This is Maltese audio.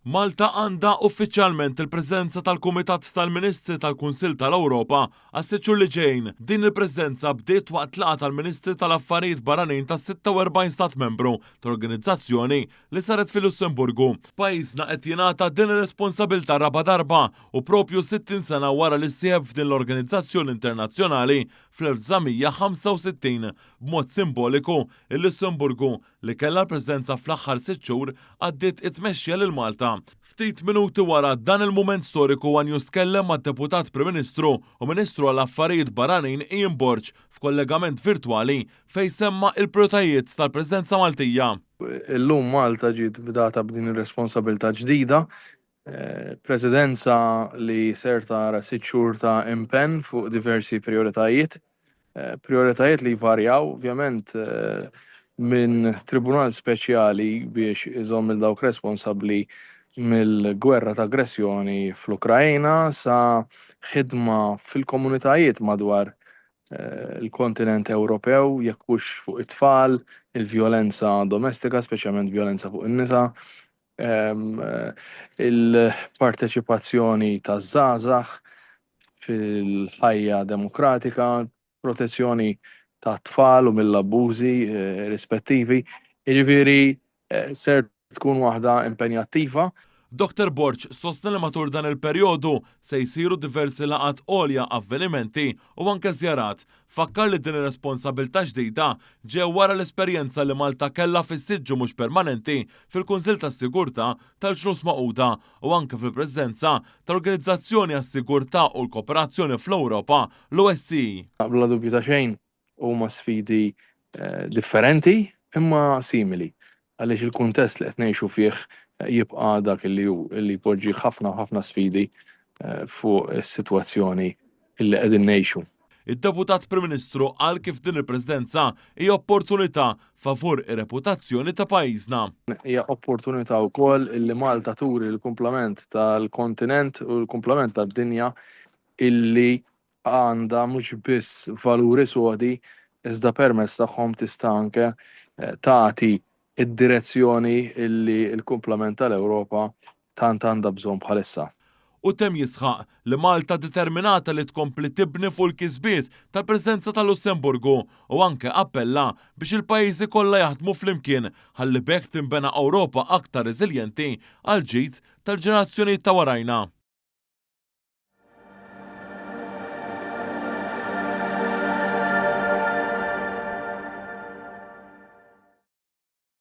Malta għandha uffiċjalment il-Presidenza tal-Kumitat tal-Ministri tal-Kunsill tal-Ewropa għas-sitt xhur li ġejjin. Din il-Presidenza bdiet waqt laqgħa tal-Ministri tal-Affarijiet Barranin tas-46 stat membru tal-organizzazzjoni li saret fil-Lussemburgu. Pajjiżna qed jingħata din ir-responsabilità raba' darba u propju 60 sena wara li ssieħeb f'din l-organizzazzjoni internazzjonali fl-1965. B'mod simboliku, il-Lussemburgu li kellha l-Presidenza fl-aħħar 6 xhur għaddiet it-tmexxija lil Malta. Ftit minuti wara dan il-mument storiku, One News tkellem mad-Deputat Prim Ministru u Ministru għall-Affarijiet Barranin Ian Borg f'kollegament virtwali fejn semma il-prijoritajiet tal-Presidenza Maltija. Illum Malta ġiet fdata b'din ir-responsabilità ġdida, presidenza li ser tara 6 xhur ta' impenn fuq diversi prioritajiet. Prioritajiet li jvarjaw, ovvjament, minn tribunal speċjali biex iżomm lil dawk responsabbli mill-gwerra ta' aggressjoni fl-Ukrajna sa ħidma fil-komunitajiet madwar il-kontinent Ewropew, jekk hux fuq it-tfal, il-vjolenza domestika, speċjalment vjolenza fuq in-nisa, il-parteċipazzjoni taż-żgħażagħ fil-ħajja demokratika, protezzjoni ta' tfal u mill-abbużi rispettivi. Jiġifieri ser tkun waħda impenjattiva. Dr. Borg sostna li matul dan il-perjodu se jsiru diversi laqgħat għolja, avvenimenti u anke żjarat. Fakkar li din ir-responsabilità ġdida ġew wara l-esperjenza li Malta kellha fis-siġġu mhux permanenti fil-Kunsill tas-Sigurtà tal-Ġnus Magħquda u anke fil-Presidenza tal-Organizzazzjoni għas-Sigurtà u l-Kooperazzjoni fl-Ewropa, l-OSCE. Bla dubju ta' xejn huma sfidi differenti imma simili, għaliex il-kuntest li qed ngħixu fih jibqa' dak li hu, li jpoġġi ħafna ħafna sfidi fuq is-sitwazzjoni illi qegħdin ngħixu. Id-Deputat Prim Ministru qal kif din il-Presidenza hija opportunità favur ir-reputazzjoni ta' pajjiżna. Hija opportunità wkoll illi Malta turi l-kumplament tal-kontinent u l-kumplament tad-dinja illi għandha mhux biss valuri sodi, iżda permezz tagħhom tista' anke tagħti id-direzzjoni illi l-kumplament tal-Ewropa tant għandha bżonn bħalissa. U temm jisħaq li Malta determinata li tkompli tibni fuq il-kisbiet tal-Presidenza tal-Lussemburgu u anke appella biex il-pajjiżi kollha jaħdmu flimkien ħalli b'hekk tinbena Ewropa aktar reżiljenti għal ġid tal-ġenerazzjonijiet ta' warajna.